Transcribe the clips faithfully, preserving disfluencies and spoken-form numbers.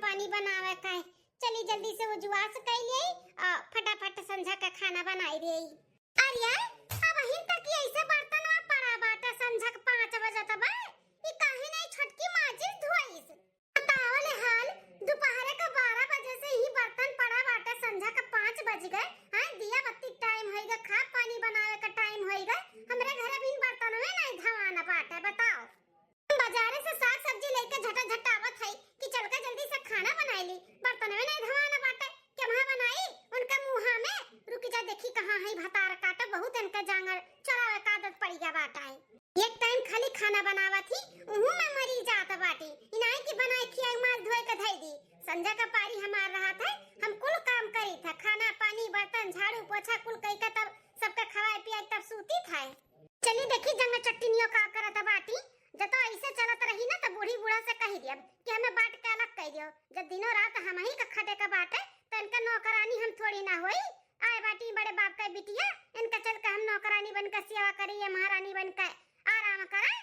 पानी बनावे का है। चली जल्दी से उजवास कइ लेई, आ फटाफट संझा का खाना बनाई देई। अरे यार, अबहिन तक ऐसे बर्तनवा पड़ा बाटे, संझा के पाँच बजत बा, ई काहे नहीं छोटकी माचिस धोइस? बतावल हाल, दोपहरे का बारह बजे से ही बर्तन पड़ा बाटे, संझा का पाँच बज गए। हाँ, दिया बत्ती टाइम होइगा, खा पानी बनावे का टाइम होइगा, हमरे घर अबहिन बर्तनवे नहीं धवाना बाटे, बताओ। बाजारे से साग सब्जी लेके झटा झट आवत है कि चल के जल्दी से खाना बनाई ली, बर्तनवे नहीं धवाना बाटे, केम्हा बनाई उनका मुँहा में। रुक जा, देखी कहाँ है भतार काटा, बहुत इनका जांगर चोरावे का आदत पड़ी गया बाटा है। एक टाइम खाली खाना बनावत ही, उहू में मरी जात बाटी। इनाई की बनाए खियाई, मार धोए के धई दी। संझा का पारी हमार रहत है, हम कुल काम करी था, खाना पानी, बर्तन, झाड़ू, पोछा कुल कई के तब सबके खवाए पियाई तब सूती था। चली देखी जंग चट्टिनियो का करत बाटी। जब तो ऐसे चलत रही ना तो बूढ़ी बूढ़ा से कही दियब कि हमें बांट के अलग कर दियो। जब दिनों रात हम ही का खटे का बाटे तो इनका नौकरानी हम थोड़ी ना होई। आए बाटी बड़े बाप का बिटिया, इनका चल के हम नौकरानी बन के सेवा करी या महारानी बन के आराम करा।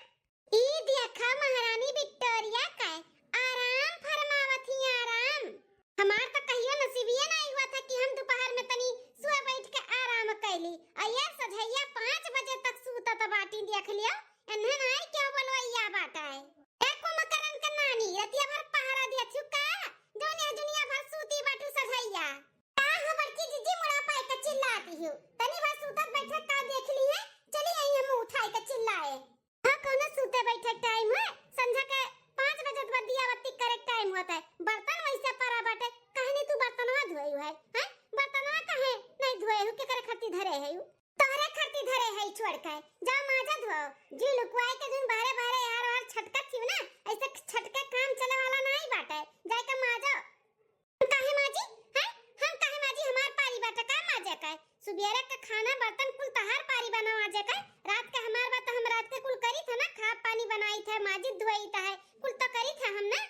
ई देखा महारानी विक्टोरिया का आराम फरमावत ही, आराम। हमार तो कहियो नसीबिये ना हुआ था कि हम दोपहर में तनी सुबह बैठ के आराम कैली। आ ये सझैया पाँच बजे तक सूतत बाटी, देख लियो, इन्हें नाई क्यों बोलवैया बाटा है। ए कुंभकर्ण के नानी, रतिया भर पहरा दिया थी का? जौन यह दुनिया भर सूती बाटू सझैया। का हो बड़की जीजी मुड़ा पाए के चिल्लाती हो? तनी भर सूतत बैठक का देख ली है, चली आई हम उठाए के चिल्लाए। हाँ, कौनो सूते बैठे टाइम है? संझा के पाँच बजे के बाद दिया बत्ती करे टाइम होता है। बर्तन वैसे पड़ा बाटे, कहनी तू बर्तनवा धोए है, हैं? बर्तनवा काहे नहीं धोए हो, केकरे खातिर धरे है उ? तोहरे खातिर धरे है छोड़ के, जा माजा धो। जी लुकवाए के दिन बारे बारे यार और छटकत थी ना, ऐसे छटके काम चले वाला नहीं बाटे, जाए के माजा। हम काहे माजी? हैं? हम काहे माजी? हमार पारी बाटे का माजे का? सुबेरे का खाना बर्तन कुल तहार पारी बा ना माजे का। रात का हमार बा तो हम रात के कुल करी था ना, खा पानी बनाई था, माजी धोई था है, कुल तो करी था हम ना।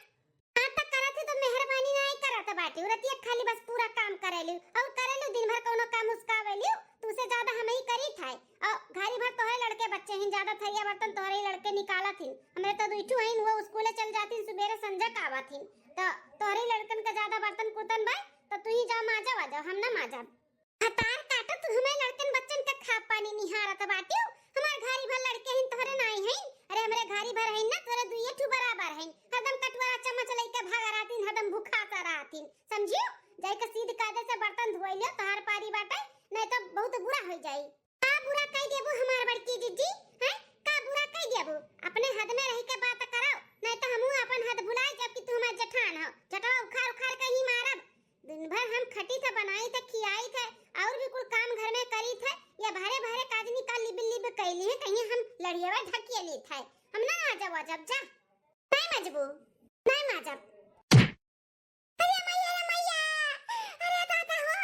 हाँ तो करत है तो मेहरबानी नाई करत बाटी, रतिया खाली बस पूरा काम करेलू और करेलू दिन भर कौनो काम उसकावेलू, तू से ज्यादा हम ही करी था। और घरी भर तोहरे लड़के बच्चे हैं, ज्यादा थरिया बर्तन तोहरे ही लड़के निकालत हैं। हमरे तो दुइठू हैं, वो स्कूले चल जाती, सुबेरे संझा का आवत हैं। तो तोहरे लड़कन का ज्यादा बर्तन कुर्तन बा, तो तू ही जा माजा वाजा, हम ना माजब। हतार काटो, तू हमें लड़कन बच्चन का खा पानी निहारत बाटियो। हमार घरी भर लड़के हैं, तोहरे नाई हैं। अरे हमरे घरी भर हैं ना, तोहरे दुइये ठू बराबर हैं। हरदम कटोरा चम्मच लइके भागा रहतीन, हरदम भूखा सा रहतीन, समझियो? जाइके सीध कायदे से बर्तन धोई लियो, तोहार पारी बाटे, नहीं तो बहुत बुरा हो जाई। का बुरा कह देबू हमार बड़की जीजी? हैं? का बुरा कह देबू? अपने हद में रह के बात करो, नहीं तो हमहू अपन हद भुलाए जब कि तू हमार जेठान हो। झटवा उखाड़ उखाड़ के ही मारब। दिन भर हम खटी थे, बनाई थे, खियाई थे, और भी कुल काम घर में करी थे। या भरे भरे काजनी का लिब लिब कैली है, कहीं हम लड़ियावा ढकिया ली थे। हम ना आ जाओ, आ जाओ, जा। नहीं मजबू, नहीं मजब। अरे मैया, अरे मैया, अरे दादा हो।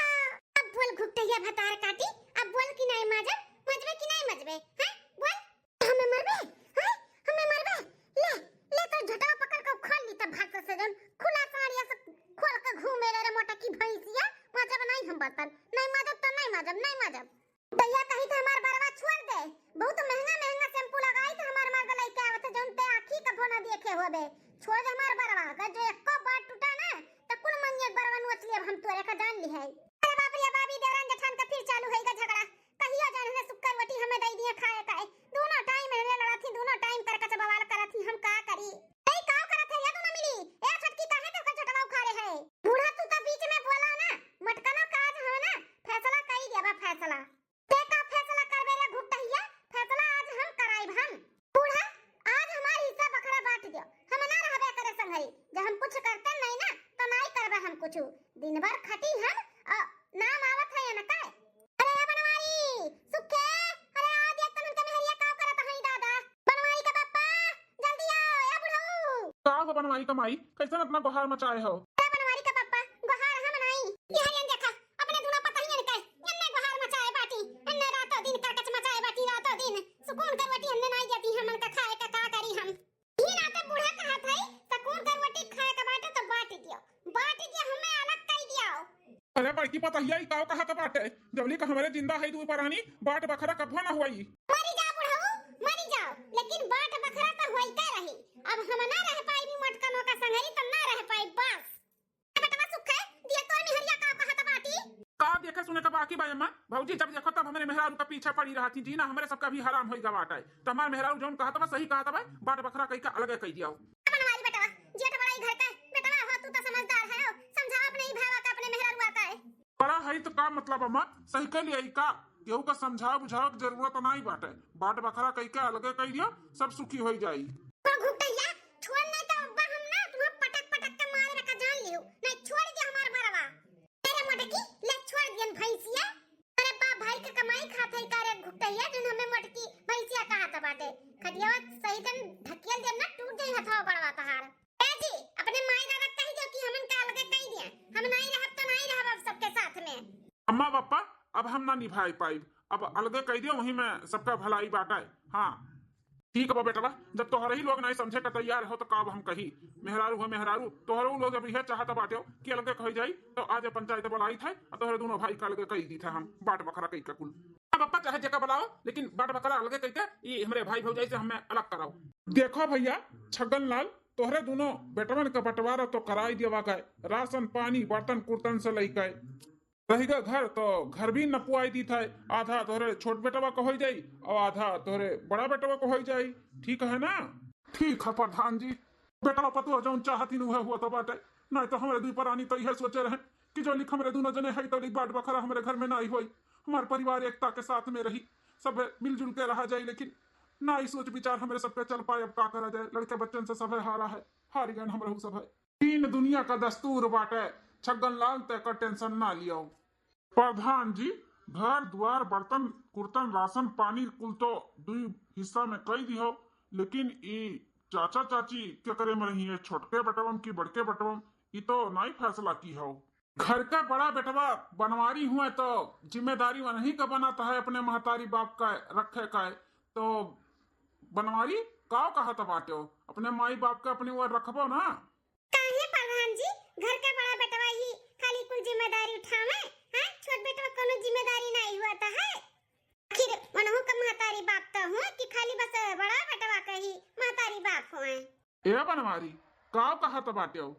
अब बोल घुटैया भतार काटी, अब बोल कि नाई माजब, मजबे कि नाई मजबे, हैं? बोल। हमें मरबे, हैं? हमें मरबे? ले, ले तो झटवा पकड़ के खोल ली तब भाग से जौन खुला साड़िया से खोल के घूमे रे, रे मोटा की भैंसिया, माजब नाई हम बर्तन, नाई माजब तो नाई माजब, नाई माजब। दैया कही थे हमार बरवा छोड़ दे, बहुत महंगा महंगा shampoo लगाई थे हमार मर्द लइके आवत है, जौन ते आँखी कभो ना देखे होबे। छोड़ दे हमार बरवा, अगर जो एको बार टूटा ना, तो कुल मंगिया बरवा नोच लिया हम तोरे का जान ली है। अरे बाप रे बाबी, देवरान जेठान का फिर चालू होइगा झगड़ा। कहियो जान है शुक्कर रोटी हमें दे दिए खाए का है। दोनों टाइम है लड़ा थी, दोनों टाइम कर कच बवाल करत थी, हम का करी? ए, का करत है ये दोनों मिली? ए छोटकी, काहे तो का झटवा उखाड़े है? बूढ़ा तू तो बीच में बोला ना, मटकनो काज हो ना, फैसला कई देबा फैसला। ते का फैसला करबे रे घुटहिया? फैसला आज हम कराइब हम। बूढ़ा, आज हमार हिस्सा बखरा बांट दियो। हम ना रहबे करे संगरी। जब हम कुछ करते नहीं ना, तो नाई करबे हम कुछ। दिन भर खटी हम, अ, नाम आवत है या ना काय? अरे ए बनवारी, सुखे, अरे आ देख तन उनके मेहरिया का करत हई दादा। बनवारी का पापा, जल्दी आओ, ए बुढ़ऊ। का हो बनवारी का माई, कैसन अपना गोहार मचाए हो? अरे बनवारी का पापा, गोहार हम नाई। ये हरियन देखा, अपने दुनो पतहियन के एन्ने गोहार मचाए बाटी, एन्ने रातो दिन करकच मचाए बाटी, रातो दिन। सुकून करवटी हमने नाई देती हमन का खाए का, का करी हम? ई नाते बूढ़ा कहत है, सुकून करवटी खाए का बाटे तो बांट दियो, बांट दियो, हमें अलग कर दियो। अरे बड़की पतहिया, ई काव कहत बाटे? जबली का हमरे जिंदा है दुई परानी, बांट बखरा कभो ना होई। मरी जा बुढ़ऊ, मरी जाओ, लेकिन बांट बखरा तो होई का रही। अब हम ना रह पाई भी मटकनों का संगरी, तो ना रह पाई बस। अम्मा, भौजी जब देखो तब हमरे मेहरारू का पीछे पड़ी रहती जी ना, हमरे सबका भी हराम होई गवाट है। तो हमार मेहरारू जौन कहत बा सही कहत बा, बाट बखरा कई का अलगे कई दियो। बनवारी बेटवा, जेठ बड़ा ही घर का बेटवा हो, तू तो समझदार है हो, समझाओ अपने ही भावा का अपने मेहरारू आता है। बड़ा है तो का मतलब अम्मा, सही कह लिया ई का, केहू का समझाओ बुझाओ के जरूरत नहीं बाटे, बाट बखरा कई के अलगे कई दियो, सब सुखी होई जाई। तो घुटैया छोड़ नहीं तो अब्बा हम ना तुम्हें पटक पटक के मारे रखा जान लियो, नहीं छोड़ दे हमार भरवा। अरे मोटकी, ले छोड़ दियन भैंसिया। अरे बाप भाई के कमाई खात है का रे घुटैया, जौन हमें मोटकी भैंसिया कहा था बाटे। खटियावा सही तन ढकियल देन ना, टूट जाई हथवा बड़वा तहार। ए जी, अपने माई दादा कह दियो कि हमन का अलगे कह दिया, हम नहीं रहब तो नहीं रहब अब सबके साथ में। अम्मा पापा, अब हम ना निभाई पाइब, अब अलगे कह दियो, वहीं में सबका भलाई बाटा है। हाँ। ठीक बा बेटवा, जब तोहरे ही लोग नहीं समझे के तैयार हो तो का अब हम कही? मेहरारू हो मेहरारू, तोहरो लोग अब यह चाहत बाटे कि अलगे कही जाई, तो आज पंचायत बुलाई थे और तोहरे दोनों भाई का अलगे कही दी थे हम, बाट बखरा कही का कुल। अब पापा चाहे जेका बुलाओ, लेकिन बाट बखरा अलगे कही के ये हमरे भाई भौजाई से हमें अलग कराओ। देखो भैया छगन लाल, तोहरे दोनों बेटवन का बंटवारा तो कराई देवा गए, राशन पानी बर्तन कुर्तन से लेके रहिगा घर तो घर भी नपुआई दी था, आधा तोहरे छोट बेटवा को होई जाई और आधा तोहरे बड़ा बेटवा को होई जाई, ठीक है ना? ठीक है प्रधान जी, बेटवा पतोह जौन चाहतीन उहे हुआ तो बाटे, नहीं तो हमरे दुई परानी तो यह सोचे रहे कि जो लिख हमरे दोनों जने है तो लिख बाट बखरा हमरे घर में ना ही होई, हमार परिवार एकता के साथ में रही, सब मिलजुल के रहा जाए, लेकिन ना ही सोच विचार हमरे सब पे चल पाए। अब का करा जाए, लड़के बच्चन से सब है हारा है, हार गए हम रहू सब है। तीन दुनिया का दस्तूर बाटे, छगन लाल ते का टेंशन ना लियो। प्रधान जी, घर दुआर बर्तन कुर्तन राशन पानी कुल तो दुई हिस्सा में कई दिहो, लेकिन ई चाचा चाची के करे में रही है, छोटके बेटवन की बड़के बेटवन, ई तो नाई फैसला की हो। घर का बड़ा बेटवा बनवारी हुआ तो जिम्मेदारी वही का बनत है अपने महतारी बाप का रखे का, तो बनवारी काव कहत बाटे हो, अपने माई बाप का अपने ओर रखबो ना। काहे प्रधान जी, घर का बड़ा बेटवा ही खाली कुल जिम्मेदारी उठावे, हैं? छोट बेटवा कोनो जिम्मेदारी नहीं हुआ था है? आखिर मनहु का महतारी बाप तो हुआ कि खाली बस बड़ा बेटवा का ही महतारी बाप हुआ है? ए बनवारी, काव कहत बाटे हो?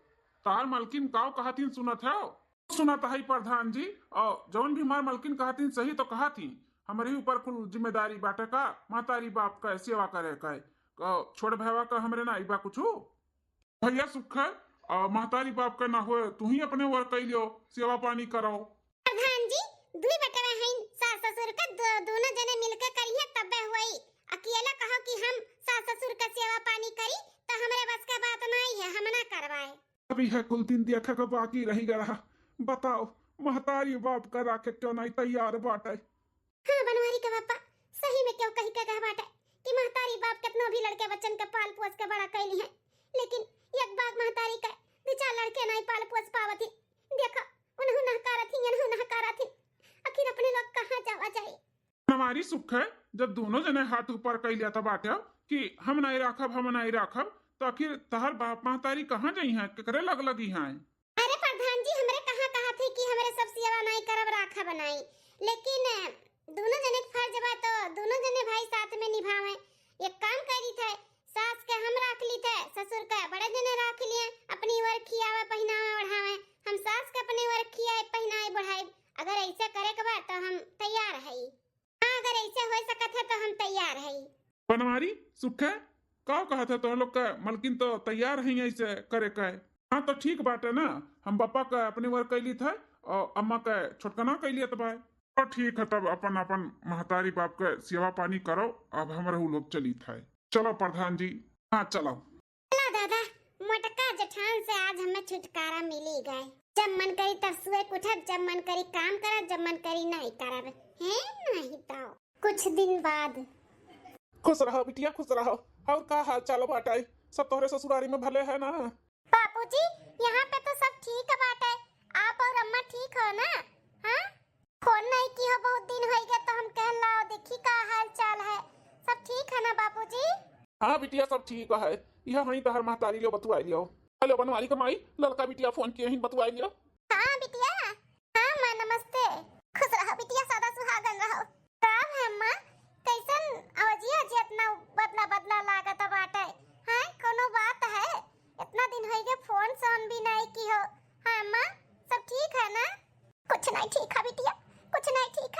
तार मलकिन काव कहतीन सुनत है? सुनत है प्रधान जी, और जौन भी हमार मलकिन कहतीन सही तो कहतीन, हमरे ही ऊपर कुल जिम्मेदारी बाटे का, महतारी बाप का सेवा करे का, का छोड़ भैवा का हमरे ना बा कुछ। भैया सुख है, आ, महतारी बाप का ना होए, तू ही अपने ओर कई लियो, सेवा पानी करो। प्रधान जी, दुई बेटवा हैं, सास ससुर का दो, दोनों जने मिलके करिए तबे हुई। अकेला कहो कि हम सास ससुर का सेवा पानी करी, तो हमरे बस का बात नहीं है, हम ना करवाए। अभी है कुल दिन देखे का बाकी रही गया। बताओ, महतारी बाप का राखे क्यों नहीं तैयार बाटे? हाँ, बनवारी के पापा, सही में क्यों कही के कह बाटे कि महतारी बाप कितनो भी लड़के बच्चन के पाल पोस के बड़ा कैली है, लेकिन एक बाग महतारी के दो चार लड़के नहीं पाल पोस पावत ही। देखो, उनहु नहकारत ही, इनहु नहकारत ही। आखिर अपने लोग कहाँ जावा जाए? बनवारी सुख है, जब दोनों जने हाथ ऊपर कई लिया था बाटे कि हम नहीं राखब, हम नहीं राखब, तो आखिर तहर बाप महतारी कहाँ जाई हैं, केकरे लग लगी हैं? अरे प्रधान जी, हमरे कहाँ कहा थे कि हमरे सब सेवा नाई करब, राखब नाई, लेकिन दोनों जने के फर्ज बा तो दोनों जने भाई साथ में निभावे। एक काम करी थे, सास के हम राख ली थे, ससुर के बड़े जने राख लिए, अपनी ओर खियावे पहिनावे ओढ़ावे, हम सास के अपनी ओर खियाए पहिनाए बढ़ाए। अगर ऐसे करे के बा तो हम तैयार है। हाँ, अगर ऐसे हो सकत है तो हम तैयार है। बनवारी सुख है, का कहत है तोहर लोग का मलकिन तो तैयार है ऐसे करे का। हाँ तो ठीक बाटे ना, हम बापा का अपने ओर कैली था और अम्मा का छोटकना कैली तो भाई। तो ठीक है, तब अपन अपन महतारी बाप का सेवा पानी करो, अब हम रहू लोग चली था। चलो प्रधान जी, हाँ चलो। चलो दादा, मोटका जेठान से आज हमें छुटकारा मिली गए। जब मन करी तब सुए के उठब, जब मन करी काम करब, जब मन करी नहीं करब। हैं नहीं तो। कुछ दिन बाद। खुश रहो बिटिया, खुश रहो। और का हाल चाल बाटे? सब तोहरे ससुरारी में भले है ना? बाबूजी, यहाँ पे तो सब ठीक बाटे। आप और अम्मा ठीक हो ना? हाँ? फोन नहीं की हो, बहुत दिन होई गए, तो हम कहन लाओ, देखी का हाल चाल है, सब ठीक है ना बाबूजी? हाँ बिटिया, सब ठीक है। यह हई तहर महतारी लियो, बतुआई लियो। हेलो बनवारी के माई, ललका बिटिया फोन किए ही, बतुआई लियो। हाँ बिटिया। हाँ माँ, नमस्ते। खुश रहो बिटिया, सदा सुहागन रहो। का है अम्मा, कैसन आवाजिया जी इतना बदला बदला लागत बाटे? हाँ, कोनो बात है? इतना दिन होई गए, फोन सोन भी नहीं की हो। हाँ अम्मा, सब ठीक है ना? कुछ नहीं ठीक है बिटिया, कुछ नहीं ठीक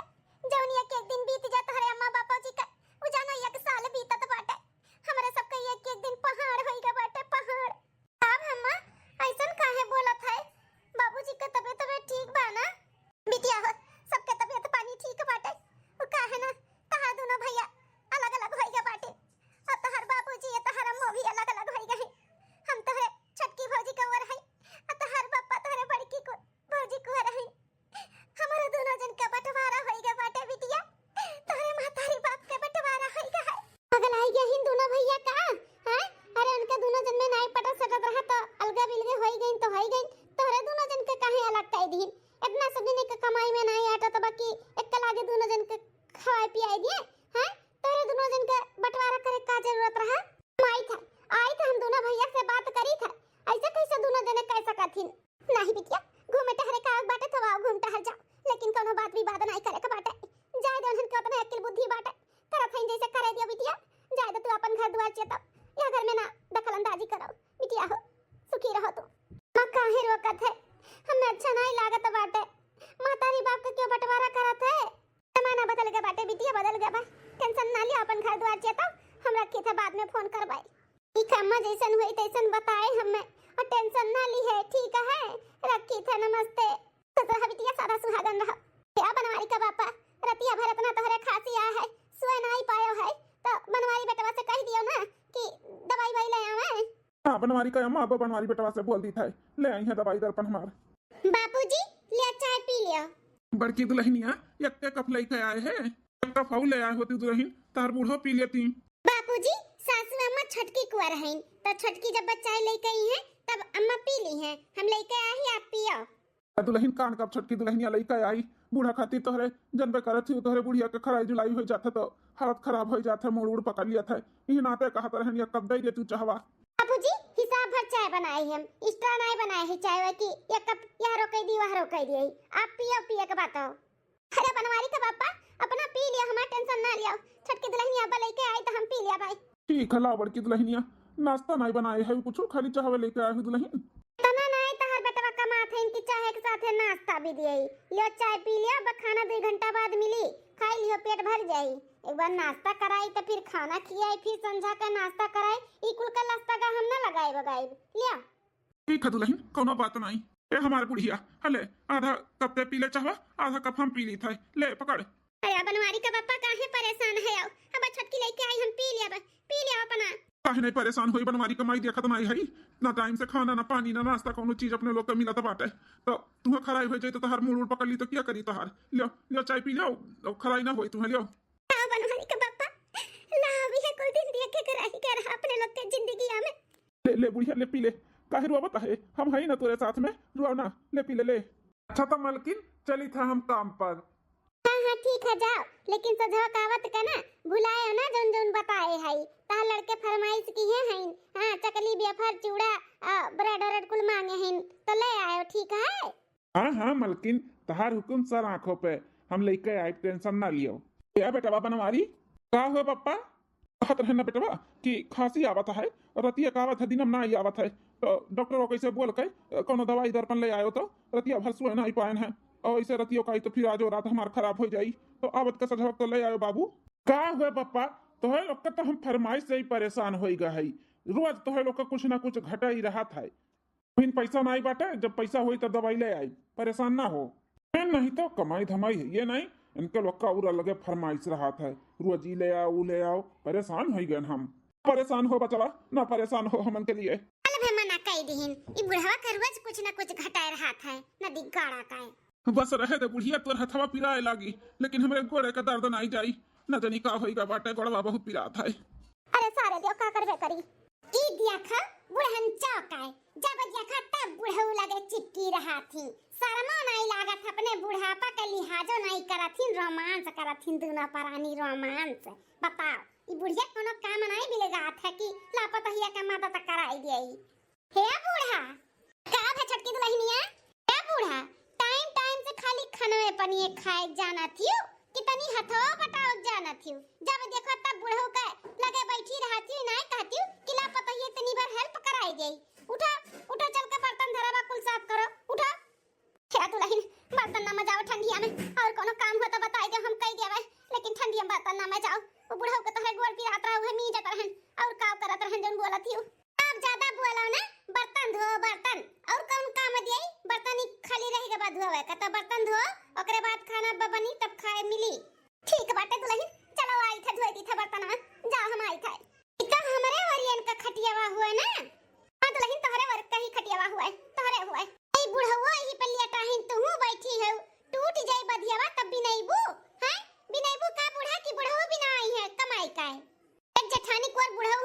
ना भैया का? हैं? अरे उनके दुनो जन में नाई पटत सटत रहा तो अलगे बिलगे होई गइन तो होई गइन, तोहरे दुनो जन के काहे अलग कइ दीन? इतना सब जने के कमाई में नाई आटत बा कि एक लागे दुनो जन के खवाए पियाए दिए, हैं? तोहरे दुनो जन के बंटवारा करे का जरूरत रहा? हम आई था, आई था, हम दुनो भैया से बात करी था, ऐसे कैसे दुनो जने कह सकत हिन? नाही बिटिया, घूमे टहरे का आग बाटे तो आओ घूम टहर जाओ, लेकिन कोनो बात विवाद नाही करे के बाटे। जाए दे उन्हन के उतना अक्ल बुद्धि बाटे, करत हईन जैसे करे दियो बिटिया। जाए दे तू अपन घर दुआर चेतो, यह घर में ना दखल अंदाजी करो बिटिया हो, सुखी रहो तू। माँ काहे रोकत है, हमें अच्छा नाही लागत बाटे। महतारी बाप के क्यों बंटवारा करत है? जमाना बदल गया बाटे बिटिया, बदल गया बा। टेंशन ना लिया, अपन घर दुआर चेतो, हम रखी थे बाद में फोन करबाई। ठीक है अम्मा, जैसन हुई तैसन बताए हमें, और टेंशन ना ली है, ठीक है, रखी थे, नमस्ते। तो तोहरा बिटिया सादा सुहागन रहो। या बनवारी का बापा, रतिया भर इतना तोहरे खांसी आया है, सोए नाही पायो है, तो बनवारी बेटवा से कह दियो ना कि दवाई वाई ले आवे। हाँ बनवारी का अम्मा, अब बनवारी बेटवा से बोल दी था, ले आई है दवाई दर्पण हमार। बापूजी, लिया चाय पी लियो। बड़की दुल्हनिया, एक कप लेके आए है, एक कप हऊ ले आए होती दुल्हन, तार बूढ़ो पी लेती। बापूजी, सासू अम्मा छोटकी कुआर हईन, तो छोटकी जब चाय लेके आई है, तब अम्मा पी ली है, हम लेके आई, आप पियो। आ दुल्हन कान कब छोटकी दुल्हनिया लेके आई, बूढ़ा खातिर तोहरे जनबे करत ही, तोहरे बुढ़िया के खराई जुलाई हो जात है, तो हालत खराब हो जात है, मूड़ उड़ पकड़ लिया था, यही नाते कहत रहन, या कप दे दे तू चाहवा। बाबूजी, हिसाब भर चाय बनाए हम, extra नाय बनाए है चाय, वा कि एक कप यह रोके दी, वह रोके दी, आप पियो, पिए के बात हो। अरे बनवारी का बापा, अपना पी लिया, हमार टेंशन ना लिया, छोटकी दुल्हनिया अब लेके आई तो हम पी लिया भाई। ठीक है, लाओ बड़की दुल्हनिया, नाश्ता नाय बनाए है कुछ, खाली चाहवा लेके आए हो दुल्हन। तना नाय तहर बेटवा कमात है, इनकी चाहे के साथे नाश्ता भी दिए। लियो चाय पी लियो, अब खाना दो घंटा बाद मिली, खाई लियो, पेट भर जाई। एक बार नाश्ता कराई तो फिर खाना खियाई, फिर संझा का नाश्ता कराई, ई कुल का नाश्ता का हम ना लगाए बगाई। लिया। ठीक है दुल्हन, कोनो बात नहीं। ए हमार बुढ़िया, हले आधा कप ते पी ले चाहवा, आधा कप हम पी ली था। ले पकड़। अरे बनवारी का बापा काहे परेशान है? आओ, अब छोटकी लेके आई, हम पी लिया, पी लिया अपना। काहे नहीं परेशान होई बनवारी का माई, देखत नहीं है ना टाइम से खाना, ना पानी, ना नाश्ता, कोनो चीज अपने लोग का मिलत बाटे। तो तुम्हें खराई हो जाए तो तहार मूड़ उड़ पकड़ ली तो क्या करी तहार? लियो, लियो चाय पी लियो, अब खराई ना होई तुम्हें, लियो। आओ बनवारी का बापा, लाओ भी है कुल दिन देखे कराही कर अपने लोग के जिंदगी में। ले, ले बुढ़िया, ले पी ले। काहे रोवत है? हम हई ना तोरे साथ में, रोव ना। ले पी ले, ले। अच्छा तो मलकिन, चली था हम काम पर। हाँ, हाँ, ठीक है, जाओ, लेकिन सजवा कावत का ना भुलाए ना, जौन जौन बताए हई। तहार लड़के फरमाइश किहे हईन। हाँ, चकली, वेफर, चूड़ा, आ, ब्रेड व्रेड कुल मांगे हईन, तो ले आयो, ठीक है? हाँ, हाँ, मलकिन, तहार हुकुम सर आँखों पे, हम लेके आए, टेंशन ना लियो। ए बेटवा बनवारी, का हुआ पप्पा? कहत रहे ना बेटवा कि खांसी आवत है, रतिया का आवत है, दिनम ना ही आवत है, तो डॉक्टर कैसे बोल के कोनो दवाई दर्पण ले आयो, तो रतिया भर सोए नहीं पाएन है, और ऐसे रतियों का ही तो फिर आजो रात हमार खराब हो जाई, तो आवत का सजवक तो ले आयो बाबू। का हुआ पप्पा, तोहे लोग का तो हम फरमाइश से ही परेशान होई गए है, रोज तोहे लोग का कुछ ना कुछ घटा ही रहत है। फिर पैसा नाई बाटे, जब पैसा होई तब दवाई ले आई, परेशान ना हो। ए, नहीं तो कमाई धमाई है ये नहीं, इनके लोग का उरा लगे फरमाइश रहत है, रोज ई ले आओ, ऊ ले आओ, परेशान होई गए हम। परेशान हो बचवा, ना परेशान हो हमन के लिए। चल भे मना कई दिहिन, ई बुढ़वा का रोज कुछ ना कुछ घटाए रहत है, ना दिगाड़ा का है। बस रहे दे बुढ़िया, तोर हथवा पिराए लागी, लेकिन हमरे गोड़े का दर्द नाई जाई, ना जानी का होई गा बाटे, गोड़वा बहुत पिरात है। अरे सारे दियो का करबे करी। ई देखा, बुढ़न चौक आए। जब देखा तब बुढ़ऊ लगे चिपकी रहा थी। शर्मो नहीं लागत, अपने बुढ़ापा के लिहाजो नहीं करत हिन, रोमांस करत हिन, दोनों परानी रोमांस। बताओ, ई बुढ़िया कोनो काम नहीं बिलगात है कि लापतहिया के मदद कराई दिए। हे बूढ़ा, का भे छोटकी दुल्हनिया? हे बूढ़ा, टाइम टाइम से खाली खनवे पनिये खाए जाना थियो, कि तनी हथवा बटाओ जाना थियो। जब देखो तब बुढ़ऊ के लगे बैठी रहती हो, नाय कहती हो कि ला पतोहिए तनी भर हेल्प कराई जाई। उठो, उठो, चल के बर्तन धरावा, कुल साफ करो, उठो। हे दुल्हन, बर्तन ना मजाओ ठंडिया में, और कोनो काम हो तो बताई दे, हम कई देवे, लेकिन ठंडिया में बर्तन ना मजाओ। वो बुढ़ऊ के तोहरे गोड़ पिरात रहा, उहे मीजत रहन, और काव करत रहन जौन बोलत हियो। अब ज्यादा बोलो ना, बर्तन धो, बर्तन। और कौन काम दिए? बर्तन ही खाली रह गवा धोवे का, तो बर्तन धो, ओकरे बाद खाना ब-, बनी तब खाए मिली। ठीक बाटे दुल्हन, चलो आई था धोए दी था बर्तनवा, जाओ हम आई था। ई तो हमरे वरियन का खटियावा हुआ ना। हाँ दुल्हन, तोहरे वर का ही खटियावा हुआ है, तोहरे हुआ है। ए बुढ़ऊ, यही पे लेटाहिन तू बैठी है, टूट जाई बधियावा तब बिनैबू, हैं? बिनैबू का बूढ़ा की बुढ़ऊ बिना आई है, कमाई का है। एक जेठानी कुंवर बुढ़ऊ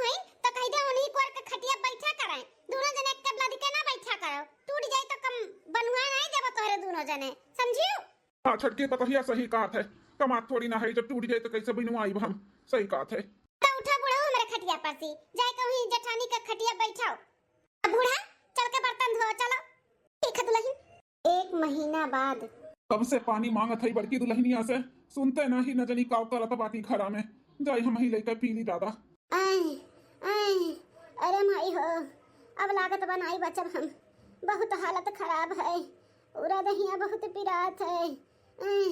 आ, छोटकी पतोहिया सही कहत है, कमात थोड़ी ना है, जब टूट जाए तो कैसे बनवाई हम, सही कहत है। तो उठा बुढ़ऊ हमरे खटिया पर से, जाए कहूँ जेठानी का खटिया बैठाओ। अब बूढ़ा, चल के बर्तन धो, चलो। ठीक है दुलहिन। एक महीना बाद। कब से पानी मांगत है बड़की दुलहिनिया से, सुनते नहीं, न जनी काव करत बाटी घरा में। जाई हम ही लइके पी ली दादा। आय, आय, अरे माई हो, अब लागत बनाई बचब हम, बहुत हालत खराब है, पूरा दहिया बहुत पिरात है। आय,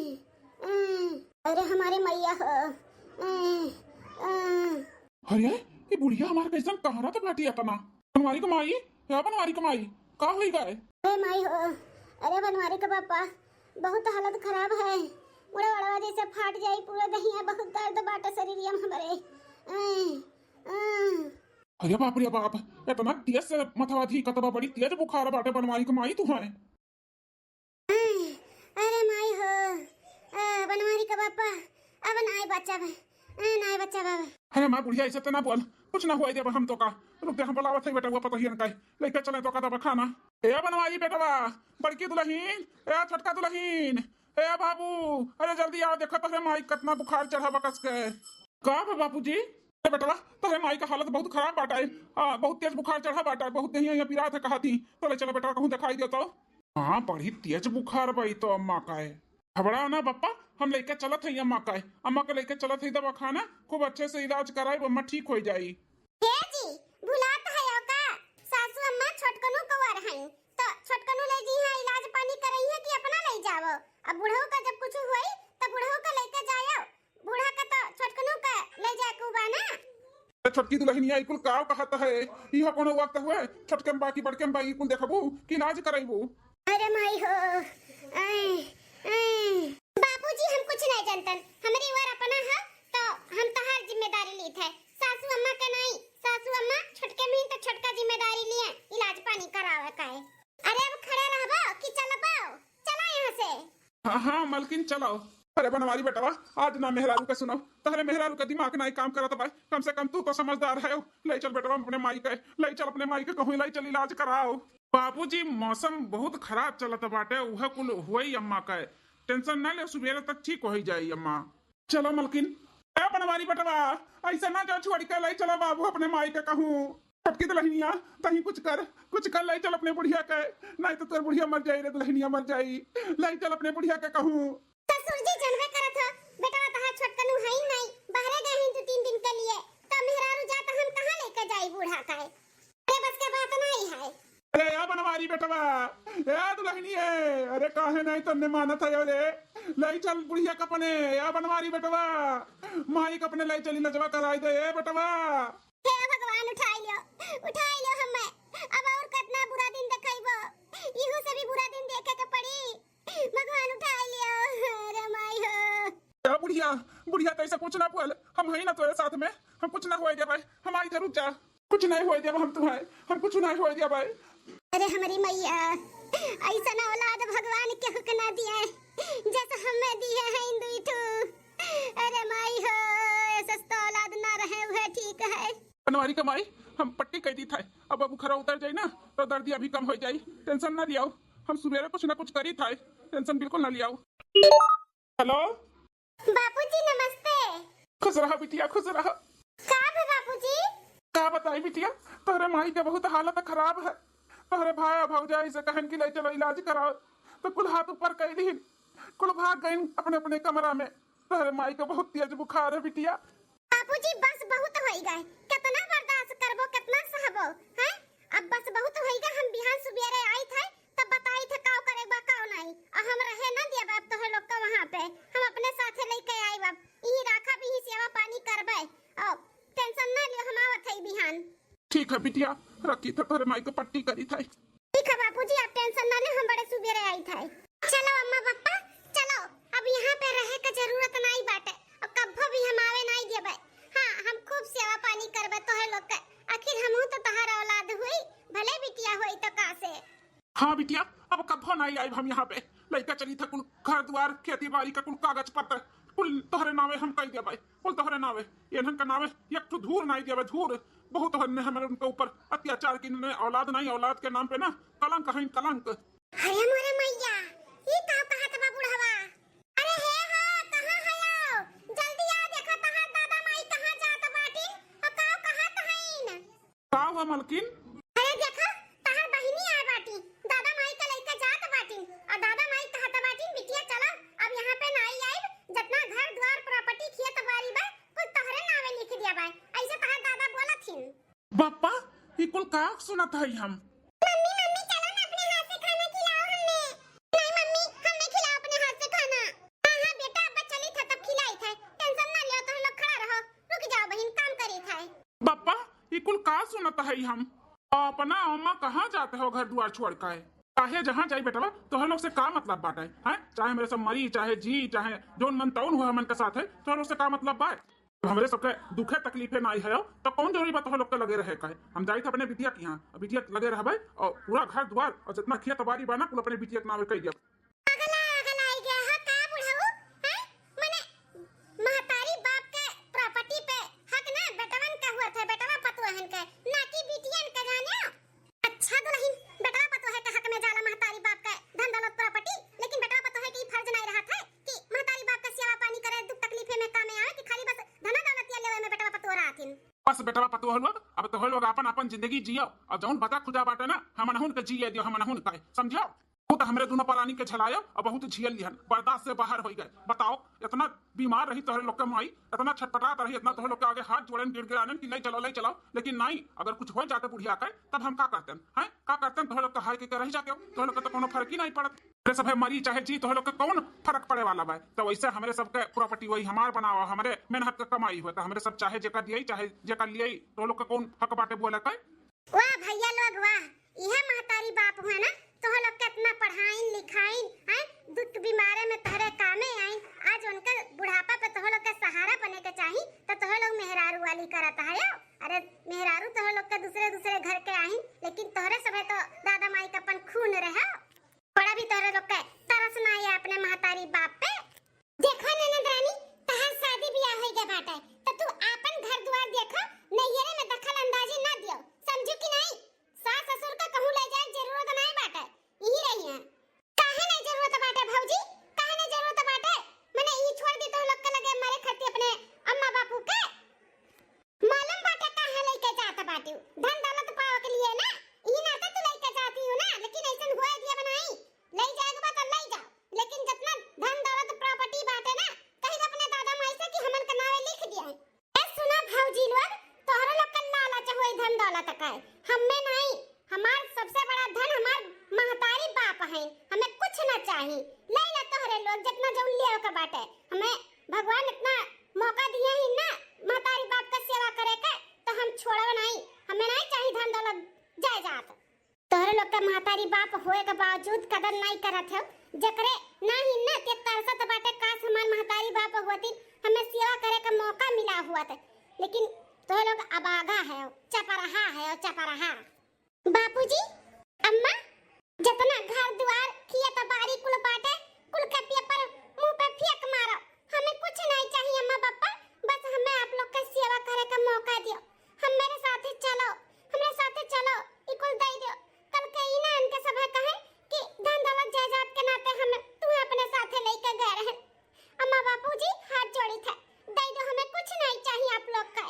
आय, अरे हमारे मैया हो, आय, आय। अरे, ये बुढ़िया हमार कैसन कहरत बाटी अतना? बनवारी के माई, या बनवारी के माई, का होई गए? अरे माई हो, अरे बनवारी के पापा, बहुत हालत खराब है। मुड़े वड़वा जैसे फाट जाई, पूरा दहिया बहुत दर्द बाटे शरीरिया में हमरे। अं, अं। अरे बाप रे बाप, इतना तेज से मथवा धी कतबा, बड़ी तेज बुखार बाटे बनवारी के माई तू है। अरे माई हो, आ, बनवारी का बापा, अब नाय बचब, आ, नाय बचब अब। अरे माँ बुढ़िया, ऐसे तो ना बोल, कुछ ना हुआ देबा हम तो का। रुक दे, हम बुलावत है बेटा, वो पतोहियन का लेके चले तो का दवा खाना। ए बनवारी बेटवा, बड़की दुलहिन, ए छोटका दुलहिन, ए बाबू, अरे जल्दी आओ, देखो तोहरे माई कितना बुखार चढ़ा बा कस के। का बा बाबूजी? ए बेटवा, तोहरे माई का हालत बहुत खराब बाटा है, आ, बहुत तेज बुखार चढ़ा बाटा है, बहुत देहिया यहाँ पिरात है कहा थी। तो ले चलो बेटवा, कहूँ दिखाई दे तो। हाँ, बड़ी तेज बुखार बा ई तो अम्मा का है। घबरा ना बप्पा, हम लेके चलत हई अम्मा का है। अम्मा के लेके चलत हई दवाखाना, खूब अच्छे से इलाज कराई, अम्मा ठीक हो जाई। ए जी, भुलात है का? सासू अम्मा छोटकनू कवर हैं, तो छोटकनू ले जी हाँ इलाज पानी करई है कि अपना ले जावो? अब बुढ़ऊ का जब कुछ हुई तो बुढ़ऊ का लेके जायो। बूढ़ा का तो छोटकनू का ले जाए के बा ना। ए छोटकी दुलहिनिया, ई कुल काव कहत है? इहो कोनो वक्त हुए छोटके में बा कि बड़के में बा, ई कुल देखबू कि इलाज करैबू? अरे माई हो, आए, आए। बाबूजी हम कुछ नहीं जानतन, हमरी वर अपना है तो हम तहार जिम्मेदारी लीत है। सासू अम्मा के नहीं, सासू अम्मा छोटके में ही तो छोटका जिम्मेदारी लिए, इलाज पानी करावे का है। अरे अब खड़े रहबो कि चलबो? चला यहाँ से। हाँ, हाँ, मलकिन, चलाओ। अरे बनवारी बेटवा, आज ना मेहरारू के सुनो, तहरे मेहरारू के दिमाग नाई काम करत बा। कम से कम तू तो समझदार है। ले चल बेटवा अपने माई के, ले चल अपने माई के, कहूँ ले चल इलाज कराओ। बाबूजी, मौसम बहुत खराब चलत बाटे, उहे कुल होई अम्मा के। टेंशन ना ले, सुबेरे तक ठीक हो ही जाई अम्मा। चलो मलकिन। ए बनवारी बेटवा, ऐसे ना जा छोड़ के, ले चलो बाबू अपने माई के कहूँ। छोटकी दुलहिनिया, तहीं कुछ कर, कुछ कर, ले चल अपने बुढ़िया के, नहीं तो तोर बुढ़िया मर जाई रे दुलहिनिया, मर जाई। ले चल अपने बुढ़िया के कहूँ। ससुर जी, जनबे करत हो, बेटवा तहार छोटकनू है ही नहीं, बाहरे गए हैं दो तीन दिन के लिए, तो मेहरारू जा तो हम कहाँ लेके जाई बूढ़ा का है? अरे बस के बात नहीं है। अरे या बनवारी बेटवा, ए दुलहिनिये, अरे काहे नहीं तन्ने मानत है रे? ले चल बुढ़िया के अपने, या बनवारी बेटवा, माई के अपने ले चली लजवा कराई दे ए बेटवा। हे भगवान, उठाई लियो, उठाई लियो हमें। अब और कितना बुरा दिन देखइबो, इहू से भी बुरा दिन देखे के पड़ी। भगवान उठाई लियो, अरे माई हो। ए बुढ़िया, बुढ़िया तैसे कुछ ना बोल, हम हई ना तोरे साथ में, हम कुछ ना होए देबे, हम आई थे, रुक जा। कुछ नहीं होए देबे हम तुम्हें, हम कुछ नहीं होए देबे। अरे हमारी मैया, ऐसा ना औलाद भगवान केहू के ना दिए, जैसा हमें दिए हैं दुई ठू। अरे माई हो, ऐसा तो औलाद ना रहे, वह ठीक है। बनवारी का माई, हम पट्टी कह दी था, अब, अब बुखारा उतर जाई ना, तो दर्दिया भी कम हो जाई। टेंशन ना लियाओ, हम सुबेरे कुछ ना कुछ करी था, टेंशन बिल्कुल ना लियाओ। हेलो। बाबूजी नमस्ते। खुश रहा बिटिया, खुश रहा। का भे बाबूजी? का बताई बिटिया, तोहरे माई के बहुत हालत खराब है। तोहरे भाई भौजाई से कहन कि ले चलो इलाज कराओ, तो कुल हाथ ऊपर कई दिहिन, कुल भाग गइन अपने अपने कमरा में। तोहरे माई के बहुत तेज बुखार है बिटिया। बाबूजी बस बहुत होई गए, कितना बर्दाश्त करबो, कितना सहबो, हैं? अब बस बहुत होई गए, हम बिहान सुबेरे आई थे, तब बताई थे काव करे बा काव नहीं। और हम रहे ना दिया बाप तोहरे लोग का वहाँ पे, हम अपने साथे लेके आई बाप, यही राखा भी, यही सेवा पानी करबे। और टेंशन ना लियो, हम आवत है बिहान। ठीक है बिटिया, रखी थे तोहरे माई को पट्टी करी थे। ठीक है बाबूजी, आप टेंशन ना ले, हम बड़े सुबेरे आई थे। चलो अम्मा पापा, चलो, अब यहाँ पे रहे का जरूरत नहीं बाटे, और कब्बो भी हम आवे नहीं देबे। हाँ, हम खूब सेवा पानी करबे तोहरे लोग के, आखिर हमहू तो तोहर औलाद हुई, भले बिटिया होई तो का से। हाँ बिटिया, अब कब्बो नहीं आइब हम यहाँ पे। लइका चली था कुल घर द्वार, खेती बाड़ी का कुल कागज पत्र, कुल तोहरे नावे हम कई देबे, कुल तोहरे नावे। इन्हन का नावे एक ठो धूर नहीं देबे, धूर। बहुत हन्ने हमारे उनके ऊपर अत्याचार की, इन्होंने औलाद नहीं, औलाद के नाम पे ना कलंक है, कलंक। अरे मोरे मैया, ई का कहत बा बुढ़वा? मलकिन। अरे देखा, तहार बहिनी आए बाटी, दादा माई का लइका जात बाटिन, और दादा माई कहत बाटिन, "बिटिया चला, अब यहाँ पे नाई आइब, जितना घर द्वार प्रॉपर्टी खेत बारी बा, कुल तोहरे नावे लिख दिया बा।" ऐसे तहार दादा बोलत हिन। बप्पा, ई कुल का सुनत हई हम? मम्मी, मम्मी, चलो ना, अपने हाथ से खाना खिलाओ हमें। नहीं मम्मी, हम नहीं खिलाओ अपने हाथ से खाना। हाँ, हाँ बेटा, अब चली था तब खिलाई था। टेंशन ना लियो, तुम लोग खड़ा रहो। रुक जाओ बहिन, काम करी था। बप्पा, ई कुल का सुनत हई हम? अपना अम्मा कहाँ जाते हो घर दुआर छोड़ के? चाहे जहाँ जाई बेटवा, तोहर लोग से का मतलब बाटे? हैं? चाहे हमरे सब मरी, चाहे जी, चाहे जौन मन तौन हुआ हमन के साथ है, तोहर लोग से का मतलब बा? हमरे सबके दुखे तकलीफे नाई है, तो कौन जरूरी बा तोहर लोग के लगे रहे का है? हम जाई थे अपने बिटिया के यहाँ, बिटिया के लगे रहबे और पूरा घर द्वार और जितना खेत बारी बा ना, कुल अपने बिटिया के नामे कई दिया। अगला, अगला आई गया है का बुढ़ऊ? हैं? मने महतारी बाप के प्रॉपर्टी पे हक ना बेटवन का हुआ था, बेटवा पतोहन के, ना कि बिटियन के जाने। अच्छा दुल्हन, बेटवा पतोहे के हक में जाला महतारी बाप के धन दौलत प्रॉपर्टी, लेकिन बेटवा पतोहे के ई फर्ज नहीं रहत है कि महतारी बाप के सेवा पानी करे, दुख तकलीफे में कामे आवे कि खाली बस धन दौलत या लेवे में बेटवा पतोह रहथिन। बस बेटवा पतोह लोग, अब तोहे लोग आपन आपन जिंदगी जियो और जौन बचा खुचा बाटे ना, हमनहुन के जिए दियो, हमनहुन का, समझियो? वो तो हमरे दोनों परानी के झेलायो और बहुत झेल लिहन, बर्दाश्त से बाहर हो गए। बताओ, इतना बीमार रही तोहरे लोग के माई, इतना छटपटात रही, इतना तोहरे लोग के आगे हाथ जोड़न, गिड़गिड़ानन कि ले चलो, ले चलो, लेकिन नहीं, अगर कुछ हो जाते बुढ़िया के, तब हम का करते हैं? का करते हैं? तोहरे लोग तो हाय के, के रह जाते हो, तोहरे लोग के तो कोनो फर्क ही नहीं पड़त। अरे सब है मरी चाहे जी, तोहरे लोग के कौन फर्क पड़े वाला बा? तो वैसे हमरे सबके प्रॉपर्टी वही हमार बनावा, हमरे मेहनत के कमाई हुआ, तो हमरे सब चाहे जेकर दिए, चाहे जेकर लिए, तोहरे लोग के कौन हक बाटे बोले के? वाह भैया लोग वाह, इहे महतारी बाप हुआ ना, तोह लोग के इतना पढ़ाइन लिखाइन, हैं, दुख बीमारे में तोहरे कामे आइन, आज उनके बुढ़ापा पे तोह लोग के सहारा बने के चाही, तो तोह लोग मेहरारू वाली करत है। अरे मेहरारू तोह लोग के दूसरे दूसरे घर के आइन, लेकिन तोहरे सभे तो दादा माई का अपन खून रहे। थोड़ा भी तोहरे लोग के तरस ना आया अपने महतारी बाप पे। देखो ननद रानी, तहार शादी बियाह होई गए बाटे, त तू आपन घर दुआर देखो, नैहरे में दखल अंदाजी ना दियो, समझू कि नहीं? सास ससुर का कहूँ ले जाए जरूरत नहीं बाटे, यही रही है। काहे नहीं जरूरत बाटे भौजी, काहे नहीं जरूरत बाटे? मने ई छोड़ दी तो लोग के लगे मारे खाती अपने अम्मा बापू के। मालूम बाटे काहे लइके जात बाटिउ? धन दौलत पावे के लिए ना, ई नाते तू लइके जाती हो ना, लेकिन ऐसन होए दिया बनाई, ले जाए के बा त ले जाओ, लेकिन जितना धन दौलत प्रॉपर्टी बाटे ना, कहीं अपने दादा माई से कि हमन के नावे लिख दिया है। ए सुना भौजी लोग, तोहरे लोग के लालच होई धन दौलत का, हमें नहीं, हमार सबसे बड़ा धन हमार महतारी बाप हैं, हमें कुछ ना चाही। ले ला तोहरे लोग जितना जौन लिया के बाटे, हमें भगवान इतना मौका दिए ही ना महतारी बाप का सेवा करे के, तो हम छोड़ब नहीं, हमें नहीं चाही धन दौलत जायदाद। तोहरे लोग के महतारी बाप होए के बावजूद कदर नहीं करत हो, जकरे ना ही ना ते तरसत बाटे, काश हमार महतारी बाप होती, हमें सेवा करे का मौका मिला हुआ था, लेकिन तोहरे लोग अबागा है, चपरहा है, चपरहा। बाबूजी, अम्मा, जितना घर दुआर, खेत बारी कुल बाटे, कुल के पेपर मुंह पे फेंक मारो। हमें कुछ नहीं चाहिए अम्मा पापा, बस हमें आप लोग के सेवा करे का मौका दियो। हम मेरे साथे चलो, हमरे साथे चलो, ई कुल दे दियो। कल के ई ना इनके सभे कहे कि धन दौलत जायदाद के नाते हम तुम्हें अपने साथे लेके गए रहे। अम्मा बाबूजी हाथ जोड़ी थे, दे दो, हमें कुछ नहीं चाहिए आप लोग का।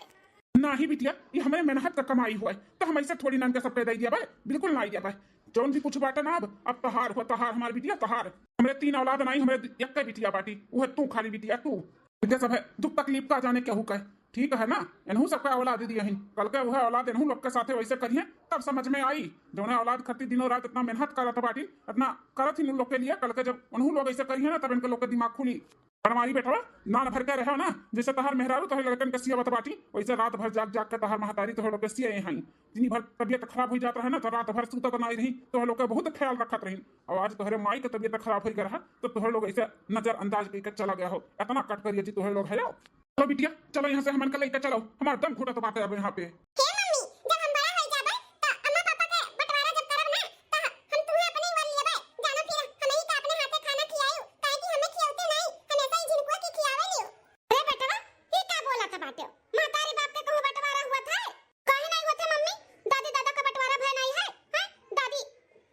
नाही बिटिया, ये हमरे मेहनत का कमाई हुआ है, तो हम ऐसे थोड़ी ना इनके सबके दे दिया बा, बिल्कुल ना दिया बा। जौन भी कुछ बाटे ना अब, अब तोहार हो, तोहार हमार बिटिया, तोहार। हमरे तीन औलाद नाई, हमरे एक बिटिया बाटी, वो है तू, खाली बिटिया तू। बिटिया सब है, दुख तकलीफ का जाने केहू का है, ठीक है ना? इनहू सबका औलाद दिया ही, कल के वह औलाद इनहू लोग के साथे वैसे करिए, तब समझ में आई। जौने औलाद खातिर दिनों रात इतना मेहनत करत बाटी, इतना करत ही उन लोग के लिए, कल के जब उनहू लोग ऐसे करिए ना, तब इनके लोग के दिमाग खुली। बनवारी बेटवा, नान भर के रहो ना, जैसे तोहार मेहरारू तोहरे लड़कन के सियावत बाटी, वैसे रात भर जाग जाग के तोहार महतारी तोहरे लोग के सियाए हैं। दिन भर तबियत खराब हो जात रहे ना, तो रात भर सुतत नाई रही, तोहरे लोग के बहुत ख्याल रखत रही। और आज तोहरे माई के तबियत खराब हो गया रहा, तो तोहरे लोग ऐसे नजरअंदाज करके चला गया हो। इतना कट करिए जी तोहरे लोग है। चलो बिटिया, चलो यहाँ से हमन के लेके चलो, हमार दम घुटत बाटे अब यहाँ पे। हे मम्मी, जब हम बड़ा हो जाबे, त अम्मा पापा के बंटवारा जब करब ना, त हम तुम्हें अपने वर लियबे। जानो फिर, हमही का अपने हाथे खाना खियायु, काहे कि हमें खियौते नहीं, हमेशा ही झिनकुआ के खियावे लियो। अरे बेटवा, ये का बोलत बाटे? महतारी बाप के कहूँ बंटवारा हुआ था? काहे नहीं होते मम्मी? दादी दादा का बंटवारा भय नहीं है, हैं? दादी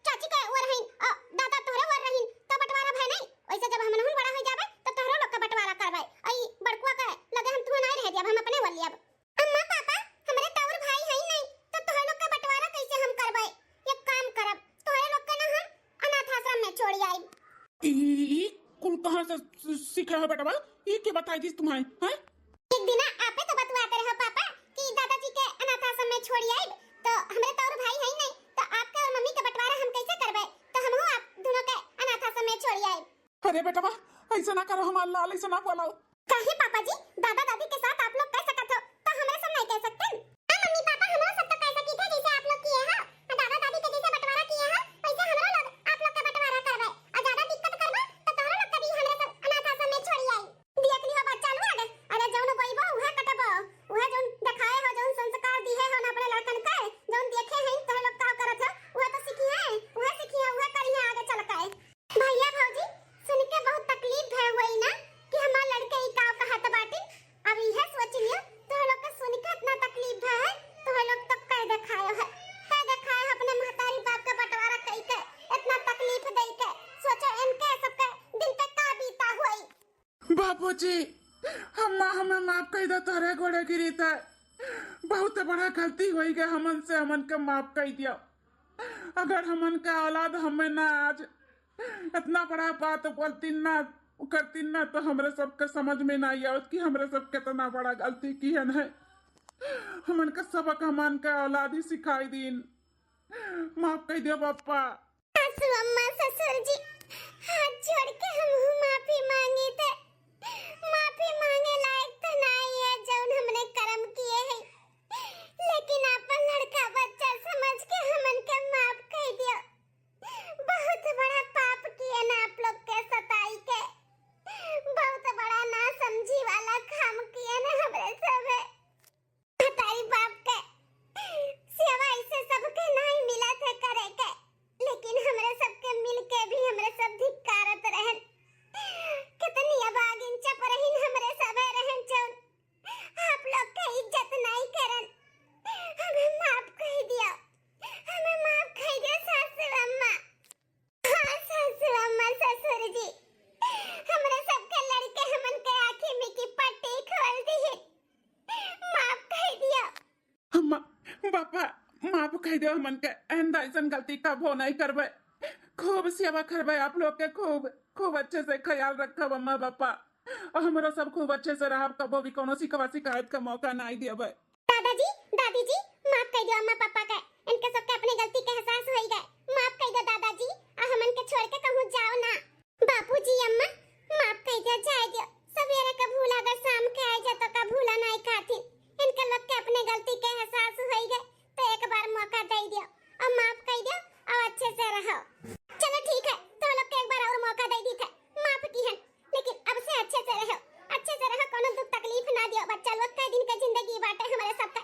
चाची का वो रहीन, अ, दादा तोहरे वो रहीन, तो बंटवारा भय नहीं। वैसे जब हम नहुन बड़ा हो जाबे, तो तोहरो लोग का बंटवारा करबे। अई बड़कुआ के लगे हम तुहे नहीं रह दियब, हम अपने वो लियब। अम्मा पापा, हमरे तौर भाई ई, ई कुल कहाँ से स-, सीखे हो बेटवा? ई के बताई दिस तुम्हें, हैं? एक दिना आपे तो बतुआते रहो पापा कि दादाजी के अनाथ आश्रम में छोड़ी आइब, तो हमरे तो और भाई है ही नहीं, तो आपके और मम्मी के बंटवारा हम कैसे करबे? तो हमहू आप दोनों के अनाथ आश्रम में छोड़ी आइब। अरे बेटवा, ऐसा ना करो हमार लाल, ऐसा ना बोलो। काहे पापा जी, दादा दादी के साथ आप लोग कह सकत हो, तो हमरे सब नहीं कह सकते? हाँ मम्मी पापा, हमरो सब तो कह सकी थे, जैसे आप लोग किए हो, दादा दादी के जैसे बंटवारा किए हो, वैसे हमरो लोग आप लोग का बंटवारा करबे। और ज्यादा दिक्कत करबो तो तोहरो लोग के भी हमरे सब अनाथ आश्रम में छोड़ी आई। देख लियो बच्चा लोग, अरे जौन बोइबो उहे कटबो, उहे जौन देखाए हो, जौन संस्कार दिए हो ना अपने लड़कन के, जौन देखे हैं तोह लोग का करत हो, उहे तो सीखिए, उहे सीखिए, उहे करिए आगे चल के। भैया भौजी, सुन के बहुत तकलीफ भय हुई ना कि हमार लड़के ई का कहत बाटे। अब इहे सोच लियो, तोह लोग के सुन के इतना तकलीफ भय है, तोह लोग तो कह देखायो है, कह देखायो है अपने महतारी बाप के बंटवारा कई के, इतना तकलीफ दे के। सोचो इनके सबके दिल पे का बीता हुई। बाबूजी, अम्मा हमें माफ कई दो, तोहरे गोड़े गिरी थे। बहुत बड़ा गलती होई गए हमन से, हमन के माफ कई दियो। अगर हमन के औलाद हमें ना आज इतना बड़ा बात बोलतीन ना, करतीन ना, तो हमरे सबके समझ में ना आवत कि हमरे सब कितना बड़ा गलती किहन है। हमन के सबक हमन के औलाद ही सिखाई दीन। माफ कई दियो पापा। सासू अम्मा, ससुर जी, हाथ जोड़ के हमहू माफी मांगी थे। माफी मांगे लायक तो नाई है जौन हमने कर्म किए हैं, लेकिन अपन लड़का बच्चा समझ के हमन के माफ कई दियो। बहुत बड़ा पाप किए ना आप लोग के सताई के, बहुत बड़ा ना समझी वाला काम किए ना हमरे सब है। महतारी बाप के सेवा ऐसे सबके नाई मिलत है करे के, लेकिन हमरे सबके मिल के भी हमरे सब धिक्कारत रहन। कितनी अभागिन चपरहिन हमरे सबे रहन जौन आप लोग के इज्जत नाई करन। हमें माफ कई दियो, हमें माफ कई दियो सासू अम्मा। हाँ सासू अम्मा, ससुर जी, हमरे सबके लड़के हमन के आँखी में की पट्टी खोल दिहिन। माफ कई दियो। अम्मा, पापा, माफ कई दियो हमन के, आइंदा ऐसन गलती कबो नहीं करबे। खूब सेवा करबे आप लोग के, खूब, खूब अच्छे से ख्याल रखब अम्मा पापा। और हमरो सब खूब अच्छे से रहब, कबो भी कोनो शिकवा शिकायत का मौका नहीं देबे। दादाजी, दादी जी, माफ कई दियो अम्मा पापा के, इनके सबके अपने गलती के एहसास होई गए। माफ कई दियो दादाजी, आ हमन के छोड़ के कहूँ जाओ ना। बाबूजी, अम्मा, माफ कई दियो, जाए दियो। सवेरे का भूला अगर शाम के आए जाए तो का भूला नहीं खाथिन। इनके लोग के अपने गलती के एहसास होई गए, तो एक बार मौका दे दियो और माफ कई दियो और अच्छे से रहो। चलो ठीक है, तो लोग के एक बार और मौका दे दी थे, माफ किहन, लेकिन अब से अच्छे से रहो, अच्छे से रहो, कोनो दुख तकलीफ ना दियो। बच्चा लोग कई दिन के जिंदगी बाटे हमरे सबका,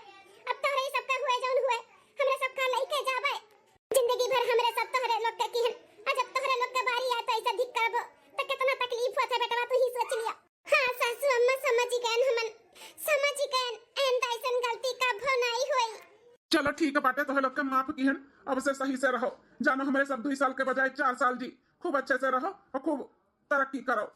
अब तोहरे ही सबका हुए जौन हुए, हमरे सबका लइके जाबे। जिंदगी भर हमरे सब तोहरे लोग के किहन, आ जब तोहरे लोग के बारी आए तो ऐसा धिक करबो, तो कितना तकलीफ होत है बेटवा, तू ही सोच लिया। हाँ सासू अम्मा, समझ गए हमन, समझ गए, आइंदा ऐसन गलती कबो नहीं होई। चलो ठीक बाटे, तोहरे लोग के माफ किहन, अब से सही से रहो। जानो हमरे सब दुई साल के बजाय चार साल जी, खूब अच्छे से रहो और खूब तरक्की करो।